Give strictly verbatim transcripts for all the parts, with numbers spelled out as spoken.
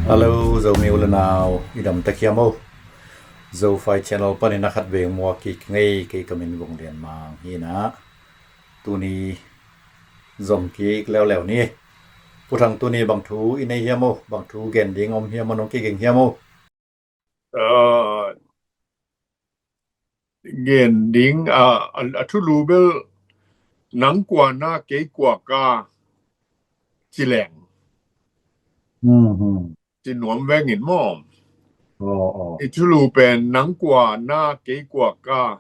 Hello, Zomi u le nau, i dam tak hiam o? Zofai channel panin a khat veng muak kik ngei, kei ka min Vung Lian Mang hi na. Tuni zom kik leuleu ni. Pu Thang, tuni bang thu i nei hiam o? Bang thu gen ding om hiam o, nong kiging hiam o? Ah, gen ding, ah, a, a thulu bel nang kua na kei kua ka ci leng. Ci nuam vengin maw. I thulu pen nang kua na kei kua ka,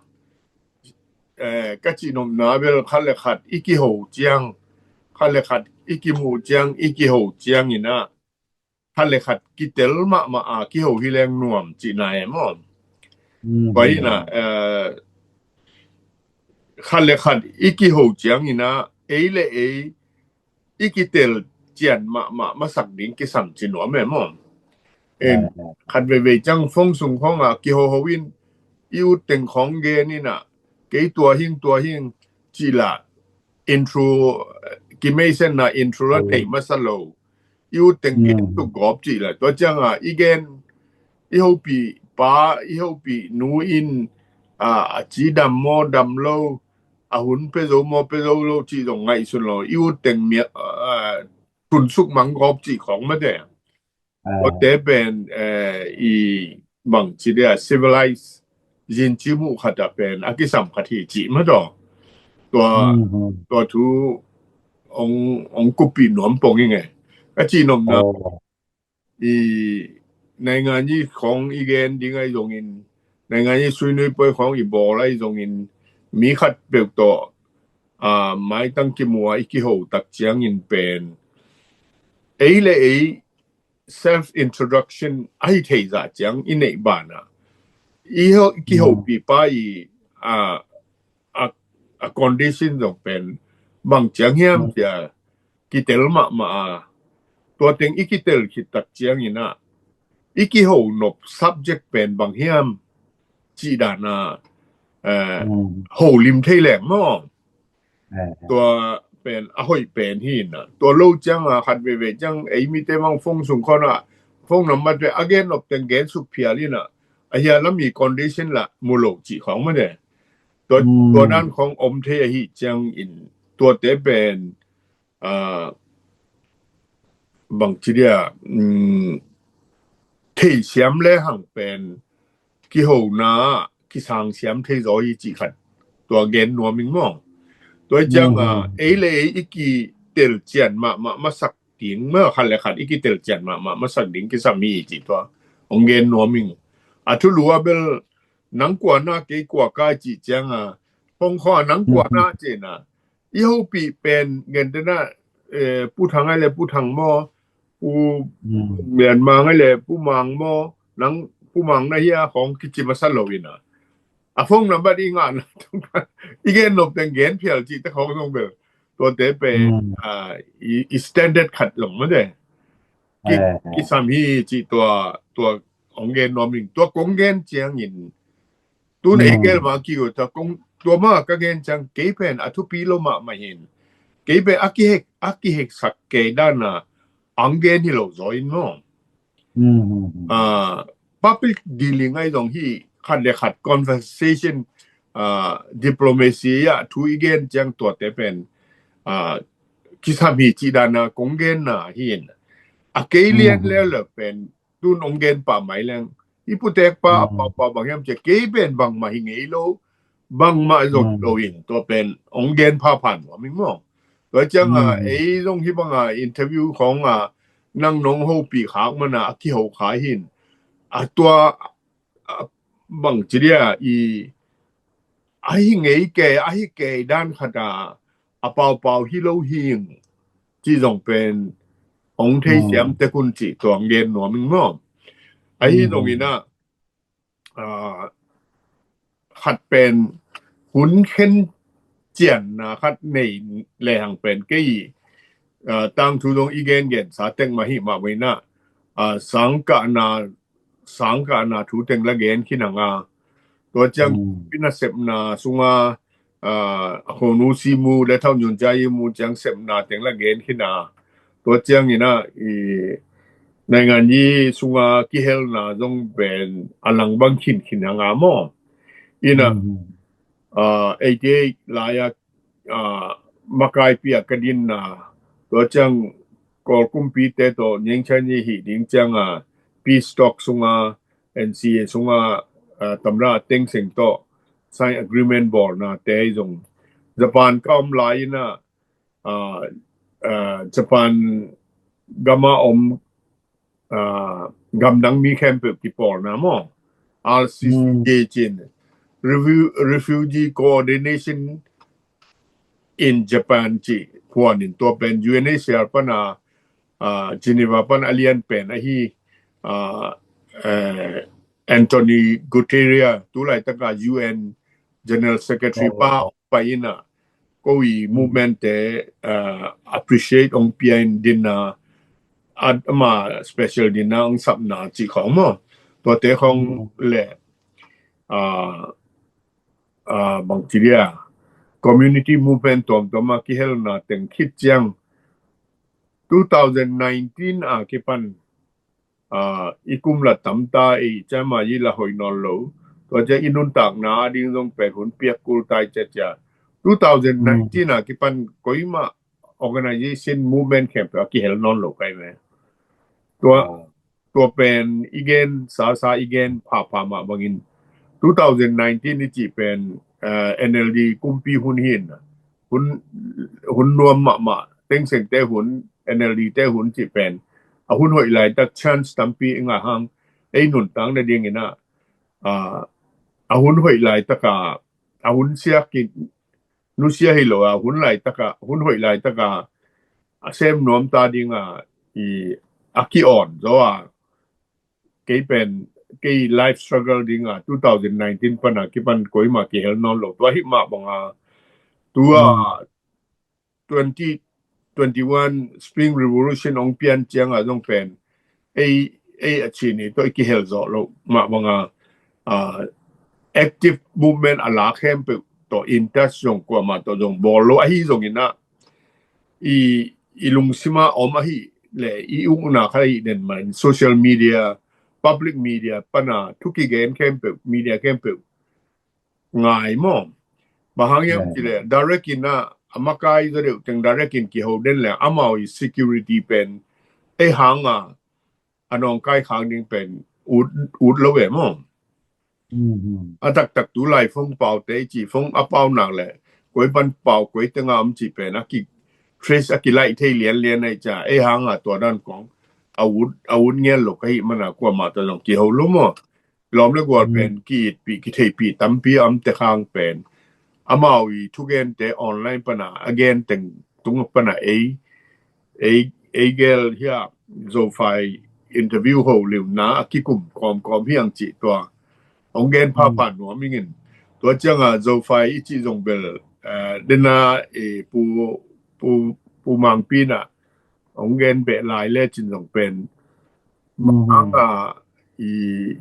eh, ka ci nopna bel khat le khat i kiho ciang, khat le khat i kimuh ciang, i kiho ciang ina, khat le khat kitel mahmah a kiho hi leng nuam cihna e maw. Tua ina, eh, khat le khat i kiho ciang ina, ei le ei i kitel cian mahmah masak ding kisam ci nuam e maw. En, khat veivei ciang phone sung khawng a kiho ho in i ut teng khawng gen ina, kei tua hing tua hing ci la, intro, eh, kimeisenna intro la thei masa lo. I ut teng gen tuk gawp ci la. Tua ciang a i gen, i hopih pa, i hopih nu in, a, a ci dam maw dam lo, a hun pe zo maw pe zo lo ci zong ngaihsun lo. I ut teng mia, a, thunsuk mang gawp ci khawng mate. Tua te pen, eh, i bang ci dia civilized zin ci muh khat a pen a kisam khat hi ci mah taw. Tua, tua thu ong, ong kupi nuam pong i nge. Ka ci nopna i naingan i khawng i gen ding ai zongin, naingan i suinui poi khawng i bawl ai zongin, mi khat peuh tawh, a, maitang kimu a i kiho tak ciangin pen ei le ei self introduction ahi thei zah ciang i neih banah i ho, i kihopih pa i, a, a, a condition zong pen bang ciang hiam cia kitel mahmah a, tua teng i kitel khit tak ciangin ah i kiho nop subject pen bang hiam cih dan a, eh, holim thei leng maw. Tua pen a hoih pen hi na. Tua lo ciang a khat veivei ciang ei mite mang phone sung khawng ah phone number te a gen nop teng gen suk phial in ah a hia lam i condition la mu lo cih khawng mah ne. Tua, tua dan khawng om thei ahi ciangin tuate pen, ah, bang ci dia, um, theisiam le hang pen kihona kisangsiam thei zaw hi cih khat tua gen nuam ing maw. Tua ciang a ei le ei i kitelcian mahmah masak ding maw, khat le khat i kitelcian mahmah masak ding kisam hi cih tua hong gen nuam ing. A thulu a bel nang kua na kei kua ka cih ciang a hong khaw a nang kua na cih na i hopih pen gentehna, eh, Pu Thang ai le Pu Thang maw, Pu Myanmar ai le Pu Mang maw, nang Pu Mang na hia khawng kici masa lo in a. A phone number i ngah na i gen nop teng gen phial cih te khawng zong bel tuate pen, ah, i, i standard khat long mah te. Ki, kisam hi cih tua, tua hong gen nuam ing. Tua kong gen ciangin tun ei gel ma ki ua ta kong tua ma ka gen ciang kei pen a thupi lo mahmah hin. Kei pen a kihek, a kiheksak kei dan a ang gen hi lo zaw in maw. Ah, public dealing ai zong hi khat le khat conversation, ah, diplomacy a thu i gen ciang tuate pen, ah, kisam hi cih dan a kong gen na hin. A kei lian leuleu pen tun hong gen pah mai leng i putek pa a paupau bang hiam cia kei pen bangmah hi ngei lo, bangmah zong lo in tua pen hong gen phapha nuam ing maw. Tua ciang a ei zong hi bang a interview khawng a nang nong hopih khak man a a kiho kha hin a tua, a, bang ci dia i ahi ngei kei, ahi kei dan khat a a paupau hi lo hi ing cih zong pen hong theisiam tek un cih tua hong gen nuam ing maw. Ahi zongin ah, ah, khat pen hun khen cianna khat nei lehang pen kei, ah, tangthu zong i gengensa tek mah hi mah mah in ah, ah, sangkahna, sangkahna thu teng la gen khin a nga. Tua ciang pi nasepna sunga, ah, Honu Simu le Thau Nyun Jai Mu ciang sepna teng la gen khin a. Tua ciangin ah i naingan yi sunga kihelna zong pen a lang bang khinkhin hanga maw. Ina, eighty eight lai-a makaipi a ka dinna, tua ciang Kawl kumpite tawh nengchan yi hih ding cianga peace talk sunga, N C A sunga, tamra Thein Sein tawh sign agreement bawlna te zong Japan ka om lai-ina, Japan gama om gamdang mi khempeuh kipawlna maw, R C C J cin, Refugee Coordination in Japan cih phuanin, tua pen U N H C R pana, Geneva pan a lian pen ahi, Antonio Guterres tu laitaka U N General Secretary pa pai ina, ko i movement te appreciate ong pia in dinna, ama special dinna ong sapna cih khong maw. Tuate khong le bangci dia community movement tuamtuama kihelna teng khit ciang two thousand nineteen a kipan i kum la tamta, i cama i la hoih nawn lo. Tua cia i nuntakna a ding zong pen hun piak kul tai cia cia. Two thousand nineteen a kipan koima organization movement khempeuh a kihel nawn lo kai me. Tua tua pen i gen sasa, i gen phapha mah bangin two thousand nineteen i cih pen N L D kumpi hun hin, hun, hun nuam mahmah, Thein Sein te hun, N L D te hun cih pen a hun hoih laitak, chance tampi i ngah hang, ei nuntak nadingin ah, a hun hoih laitaka, a hun siakin nusia hi lo a, hun laitaka, hun hoih laitaka a sem nuam ta dinga i a ki-on zaw a, kei pen, kei life struggle dinga two thousand nineteen pana kipan koima kihel nawn lo. Tua hih mah banga tua twenty twenty-one Spring Revolution ong pian cianga zong pen ei, ei a cini tawh i kihel zawh lo mah banga active movement a la khempeuh tawh in touch zong kuamah tawh zong bawl lo ahi zongin ah, i, i lungsima om ahi le i ukna khat ahi den man social media, public media pana thu kigen khempeuh, media khempeuh ngai maw. Bang hang hiam cih le direct in ah a makai zaw deuh teng direct in kiho den le amau i security pen ei hanga a nawngkai khak ding pen ut, ut lo e maw. A taktak tu lai phone pau te i cih, phone a pau nak le koi pan pau, koi tenga om cih pen a ki trace, a kilaih thei lianlian ahi cia, ei hanga tua dan kong a ut, a ut ngial lo ka hih mana kuamah tawh zong kiho lo maw. Lawm le gual pen ki-itpih, kitheihpih tampi a om te khang pen amau i thugente online pana a gen teng tung pana ei, ei, ei gel hia, Zofai interview ho liuna a kikum kawmkawm hiang cih tua ong gen phapha nuam ingin. Tua cianga Zofai i cih zong bel dena e pu, pu, pu mangpina ong gen beh lai le cin zong pen manga i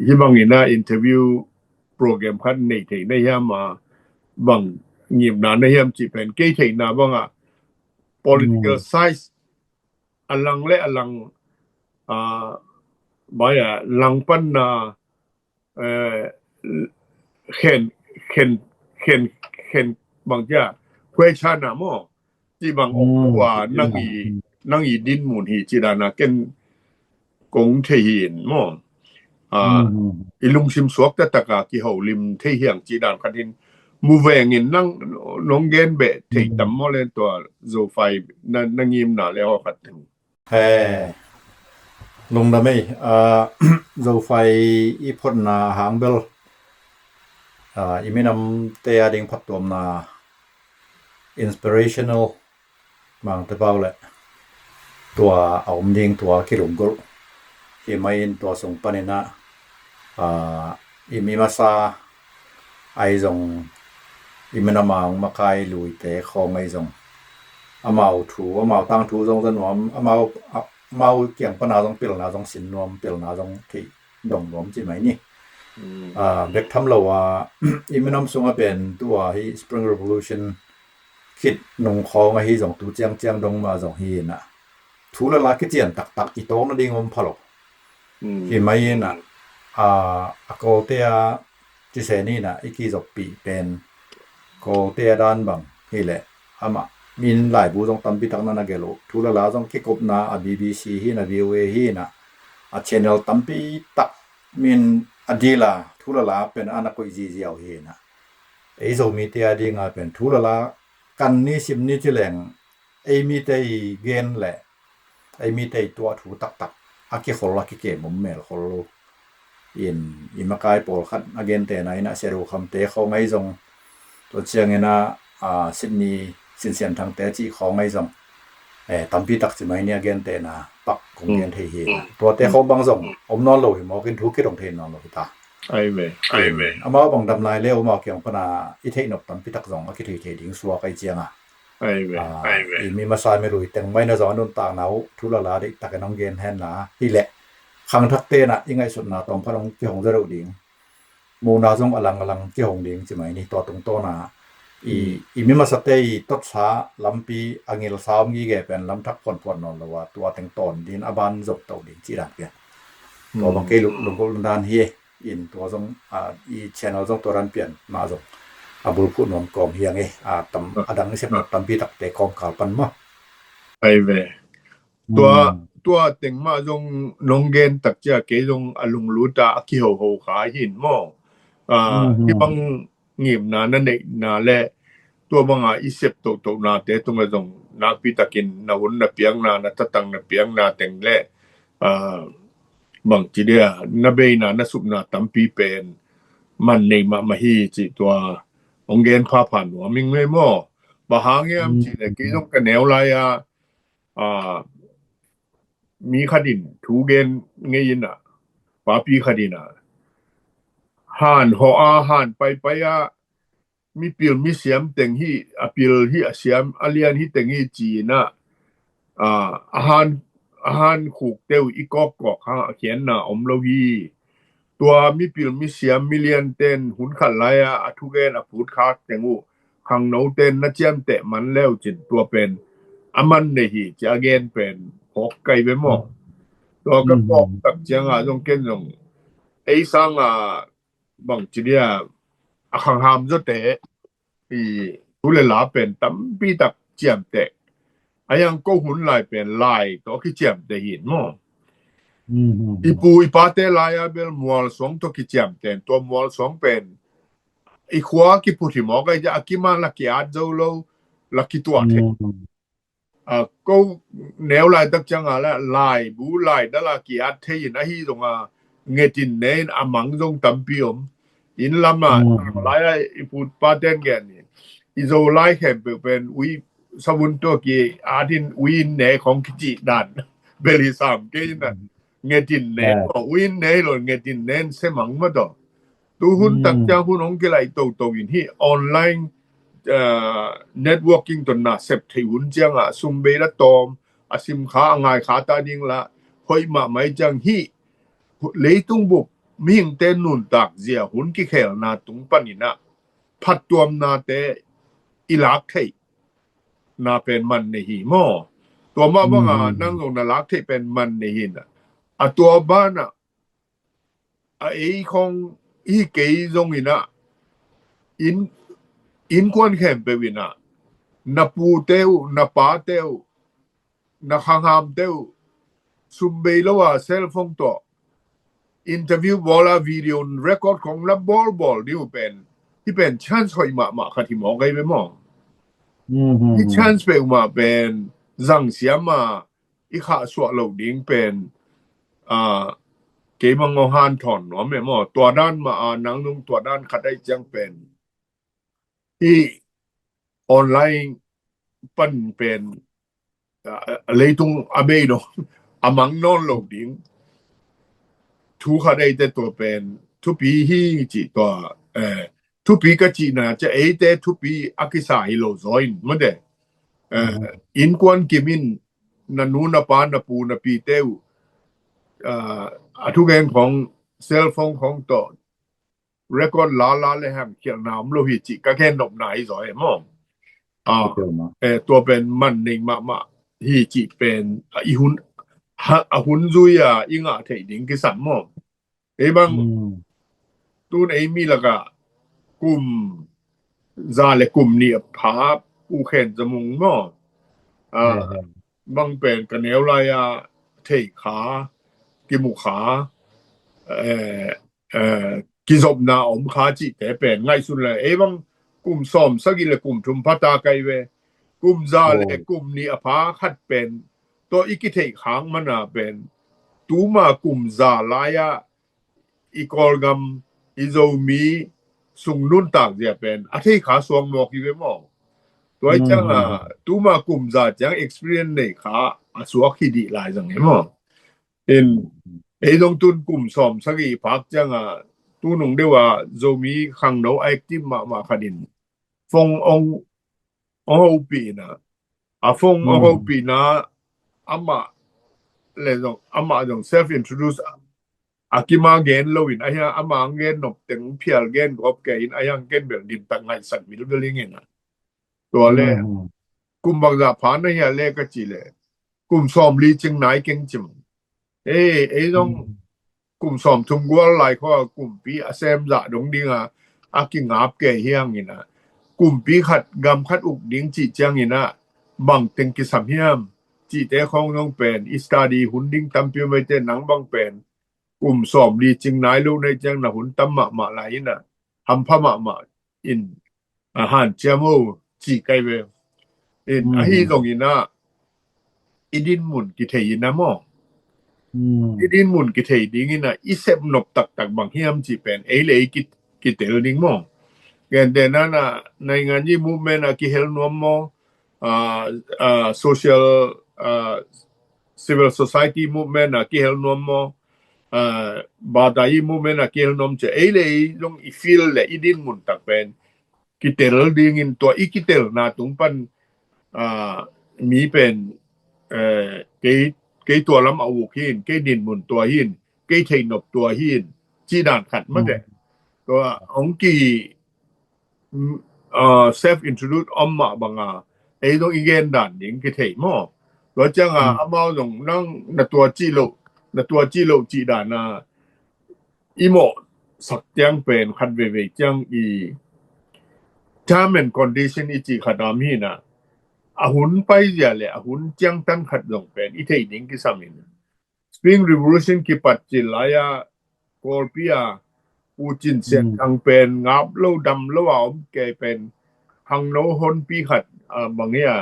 hibangina interview program khat nei theih na hiam a, bang ngimna na hiam cih pen kei theihna banga political science a lang le a lang, a, bai a lang panna, eh, khen, khen, khen, khen bang cia, khuai chana maw, ci bang ong kua nang i, nang i din mun hi ci dana ken kong thei hi in maw. A, i lungsim suak taktak a kiholim thei hiang ci dan khat hin mu vengin nang nong gen beh thei tam maw len tua Zofai na, na ngimna le haw khat teng. He, lungdam ei, a, Zofai i photna hang bel, a, i minamte a ding phattuamna inspirational mangte pau le tua a om ding tua kilunggulh hi mai in tua sung paninah, a, i mi masa ahi zong i minam a ong makai luite khawng ahi zong amau thu, amau tangthu zong za nuam, amau, a, amau kiang pana zong pilna zong sin nuam, pilna zong theih dong nuam ci mai ni. A, bek tham lo a, i minam sunga pen tua hi Spring Revolution khit nung khawng ahi zong tu ciangciang dong ma zong hi inah thu lala kician taktak i tawng nading om pha lo. Hi mai in ah, a, a Kawlte a thisen in ah i kizoppih pen Kawlte a dan bang hi leh, amah min laibu zong tampi tak na na gelh uh. Thu le la zong kikupna a B B C hi in ah, V O A hi in ah, a channel tampi tak min a dila thu le la pen a na koih ziziau hi in ah, ei Zomite a dinga pen thu le la kan ni sim ni ci leng, ei mite i gen le ei mite i tuah thu taktak a kikhol a kikem om mel khol lo. In i makai pawlkhat a gentehna in ah Sia Do Kham te khawng ahi zong, tua ciangin ah, a, Sydney Sin Sian Thang te cih khawng ahi zong, eh, tampi tak ci mai ni a gentehna pak kong gen thei hi. Tuate khawng bang zong om nawn lo hi mawk in thu kidong thei nawn lo hi ta. Ai ve, ai ve. Amau bang dam lai le amau kiang pana i theih nop tampi tak zong a kithei thei ding suak ahi cianga. Ai ve, a, ai ve. I mi masa mi lui teng mai na zong a nuntakna uh thu le la deih takin hong gen hen la hi leh, khangthakte in ah i ngaihsutna tawm khat hong kihong zaw deuh ding, muhna zong a lang a lang kihong ding ci mai ni. Tua tungtawna i, i mi masate i totsa lampi a ngilsa om gige pen lamthak phuanphuan nawn lo a, tua teng tawn din a ban zop to ding ci dan pian. Tua bang kei lungkul dan hi. In tua zong, a, i channel zong tua dan pian mah zong a bulphuh nuam kawm hi ang e. A, tam, a dang i sep nop tampi takte kawmkal pan maw. Ai ve. Tua, tua teng mah zong nong gen tak cia kei zong a lunglut a a kihoho kha hi in maw. A, hih bang ngimna na neihna le tua banga i sep tohtohnate tungah zong nakpi takin na hun na piakna, na tatang na piakna teng le, a, bangci dia na beina na supna tampi pen man nei mahmah hi cih tua hong gen phapha nuam ing ei maw. Bang hang hiam cih le kei zong ka neu lai a, a, mi khat in thu gen ngei in ah, papi khat in ah, han hawh a, han paipai a, mipil misiam teng hi, a pil hi, a siam a lian hi teng hi ci in ah, a, a han, a han khuk teu i kawkkawk hang a khianna om lo hi. Tua mipil misiam milian ten hun khat lai-a a thugen a phutkhak teng uh khangno ten na ciamteh man leu cin tua pen a man nei hi ci a gen pen phawk kai ve maw? Tua ka phawk tak ciangah zong ken zong ei sanga bangci dia a khangham zawte i thu le la pen tampi tak ciamteh. A yang ko hun lai pen lai tawh kiciamteh hin maw? I pu i pate lai-a bel mual suang tawh kiciamteh, tua mual suang pen i khua kiphut hi mawk ahi a, a kiman la ki-at zo lo, la kituah thei. A, ko neu laitak cianga la laibu laidala ki-at thei in ahi zonga ngetin ne in a mang zong tampi om. Inn lama lai-a i pu paten gen in i Zolai khempeuh pen ui savun tua ki-at in ui inn ne khong kici dan bel hi sam kei in a ngetin ne, ui inn ne hi lo ngetin ne in se mang mah tawh. Tu hun tak ciang hun hong kilai toto in hih online, ah, networking tawh na sep thei hun ciangah sum bei la tawm, a sim kha a ngai kha ta ding la hoih mahmah ciang hih leitung bup mihingte nuntak zia hun kikhelna tung paninah phattuamnate i lak theih na pen man nei hi maw? Tua mah banga nang zong na lak theih pen man nei hi na. A tua banah a ei khong hi kei zongin ah inn, innkuan khempeuh in ah na pute uh, na pate uh, na khanghamte uh sum bei lo a cellphone tawh interview bawl a video record khong na bawlbawl ding uh pen hih pen chance hoih mahmah khat hi mawk ei ve maw? Hih chance peuhmah pen zang siam a i khahsuah loh ding pen, ah, keimah ngawng hanthawn nuam e maw? Tua dan mah a nang nung tua dan khat aih ciang pen hih online pan pen, ah, leitung a bei lo a mang nawn lo ding thu khat eite tua pen thupi hi cih tua, eh, thupi ka cihna cia eite thupi a kisa hi lo zaw in mate, eh, innkuan kimin na nu na pa na pu na pite uh, ah, a thugen khong cellphone khong tawh record lala le hamkhialhna om lo hi cih ka khen nopna hi zaw e maw? Ah, eh, tua pen man nei mahmah hi cih pen, ah, i hun a hun zui a i ngah theih ding kisam maw? Ei bang tun ei mi lakah kum za le kum nih a pha, U Khen Za Mung maw? Bang pen ka neu lai a thei kha, kimu kha, kizopna om kha cihte pen ngaihsun le, ei bang kum sawm sagih le kum thum pha ta kai ve. Kum za le kum nih a pha khat pen tawh i kitheih khang mana pen tuma kum za lai-ah i Kawlgam, i Zomi sung nuntak zia pen a thei kha suang mawk hi ve maw? Tua hi ciangah tuma kum za ciang experience nei kha a suak hi dih lai zang hi maw? In ei zong tun kum sawm sagih phak ciangah tunung deuh ah Zomi khangno a active mahmah khat in phone ong ong hopih in ah, a phone ong hopihna amah le zong, amah zong self introduce a kima gen lo in, a hiang amah ang gen nop teng phial gen gawp kei in, a hiang ken bel dim tak ngaihsak vilvel ing in ah. Tua le kum bangzah pha na hia le ka ci le kum sawm li cing nai keng cim. Ei ei zong kum sawm thum gual lai khua kumpi a sem zah dong dinga a kingap kei hiang in ah, kumpi khat gam khat uk ding cih ciang in ah bang teng kisam hiam cihte khong zong pen i study hun ding tampi om ei te, nang bang pen kum sawm li cing nai lo nei ciang na hun tam mahmah lai in ah hampha mahmah in a hanciam o ci kai ve. In ahi zong in ah i dinmun kithei in ah maw? I dinmun kithei ding in ah i sep nop taktak bang hiam cih pen ei le ei ki, kitel ding maw? Gentehna in ah naingan yi movement a kihel nuam maw? Social, civil society movement a kihel nuam maw? Bata yi movement a kihel nuam cia ei le ei zong i feel le i dinmun tak pen kitel dingin tua i kitelna tung pan mi pen kei, kei tua lam a uk hin, kei dinmun tua hin, kei theihnop tua hin, cih dan khat mate. Tua ong ki self introduce om mah banga ei zong i gen dan ding kithei maw? Tua cianga amau zong nang na tua cih loh, na tua cih loh cih dana i mawh sak tiang pen khat veivei ciang i term and condition i cih khat am hi na, a hun paizia le a hun ciangtan khat zong pen i thei ding kisam in. Spring Revolution kipat cil lai-a Kawlpi a U Cin Sian Thang pen ngap lo dam lo a om kei pen khangno honpi khat, bang hi a,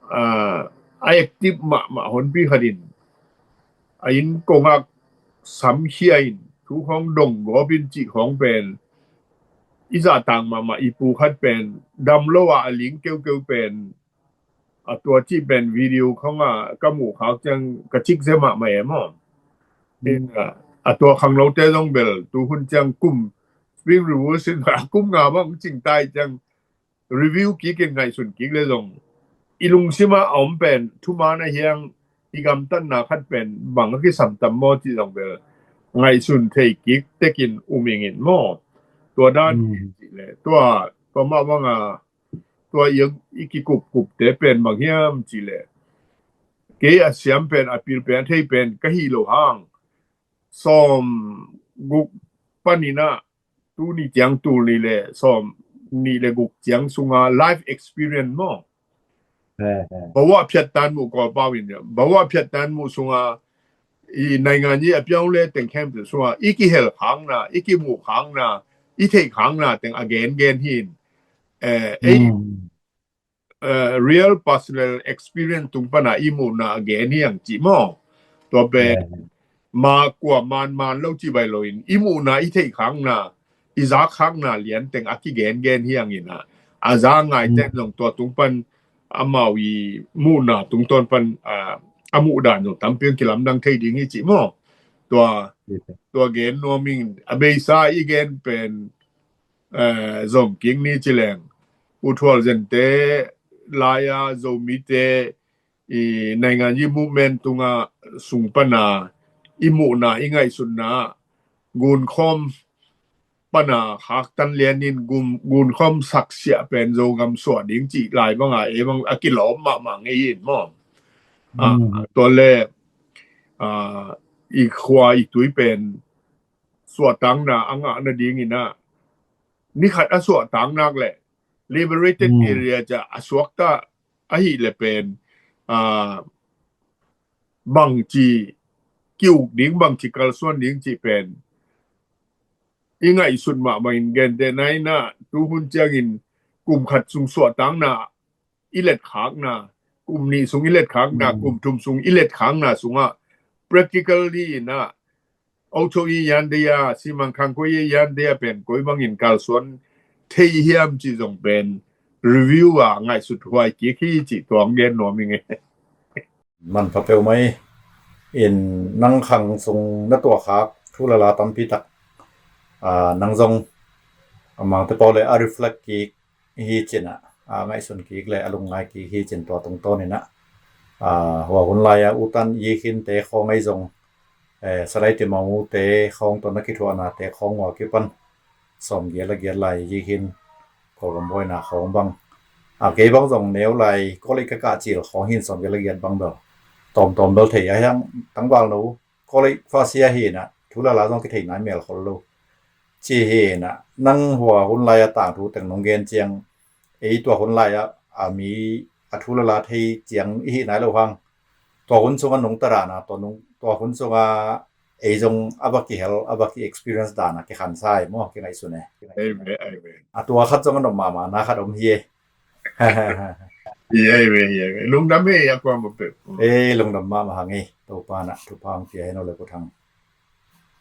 a active mahmah honpi khat in a inn kongak samkhia in thu khong dong gawp in cih khong pen i zahtang mahmah i pu khat pen dam lo a a ling keukeu pen a tua cih pen video khong a ka muh khak ciang ka cik zia mahmah e maw? A tua khangnote zong bel tu hun ciang kum Spring Revolution a kum nga bang cing tai ciang review kik in ngaihsun kik le zong i lungsim a om pen thuman a hiang i gamtatna khat pen bang a kisam tam maw cih zong bel ngaihsun thei kik tekin um ing in maw? Tua dan cih le tua, tua mah banga tua i kikupkupte pen bang hiam cih le kei a siam pen a pil pen a thei pen ka hi lo hang sawm guk panin ah tuni ciang tul ni le sawm nih le guk ciang sunga life experience maw? Bawa phiat tan muh Kawlpau in bawa phiat tan muh sunga i naingan i a piang le teng khempeuh sunga i kihel khangna, i kimuh khangna, i theih khangna teng a gengen hin. Ei real personal experience tung pana i muhna a gen hi ang cih maw? Tua pen ma kua man man lo cih bai loin i muhna, i theih khangna, i zak khangna lian teng a kigengen hi ang in ah, a za ngai ten zong tua tung pan amau i muhna tungtawn pan a muh dan zong tampi ang kilamdang thei ding hi cih maw? Tua, tua gen nuam ing. A beisa i gen pen zom kik ni ci leng, U Thual Zente lai-a Zomite i naingan i movement tunga sung pana i muhna, i ngaihsutna gunkhawm pana khaktan lianin gunkhawm saksiah pen Zogam suah ding cih lai banga ei bang a kilawm mahmah ngei in maw? Tua le aa, i khua i tui pen suahtakna a ngah nadingin ah, ni khat a suahtak nak leh liberated area ciah a suakta ahih leh pen, aa, bangci ki-uk ding, bangci kalsuan ding cih pen i ngaihsut mahmah in, gentehna in ah tuhun ciangin kum khat sung suahtakna i letkhakna, kum nih sung i letkhakna, kum thum sung i letkhakna sungah practically in ah, ocho i yan dia, simang khangkoi i yan dia pen koi bangin kalsuan thei hiam cih zong pen review a ngaihsut huai kik hi cih tuang gen nuam ing e. Manpha peuhmah in, nang khang sung na tuahkhak thu le la tampi tak, aa, nang zong a mangte pau le a reflect kik hi cin ah, a ngaihsun kik le a lungngai kik hi cin tua tungtawn in ah, aa, hua hun lai-a U Tan Yi Khin te khawng ei zong, eh, Salai Ti Maung U te khawng tawh na kithuahnate khawng hua kipan sawmgiat le giat lai Yi Khin Kawlgam buaina khawng bang, a kei bang zong neu lai college ka kah cil khawng hin sawmgiat le giat bang bel tawmtawm bel thei a hiang tangval no college first year hi in ah thu le la zong kithei nai mel khol lo ci hi in ah, nang hua hun lai-a tangthu teng nong gen ciang, ei tua hun lai-a a mi a thu le la thei ciang i hi nai lo hang, tua hun sungah nong ta dan a, tua nung, tua hun sungah ei zong a va kihel, a va ki experience dan a kikhansa e maw, kingaihsun e. Amen, amen. A tua khat zong a nop mahmah na khat om hi e. Hi e, hi e, hi e. Lungdam e, a kuamah peuh. Ei, lungdam mahmah hang e. Topa in ah thupha hong pia hen aw le Pu Thang.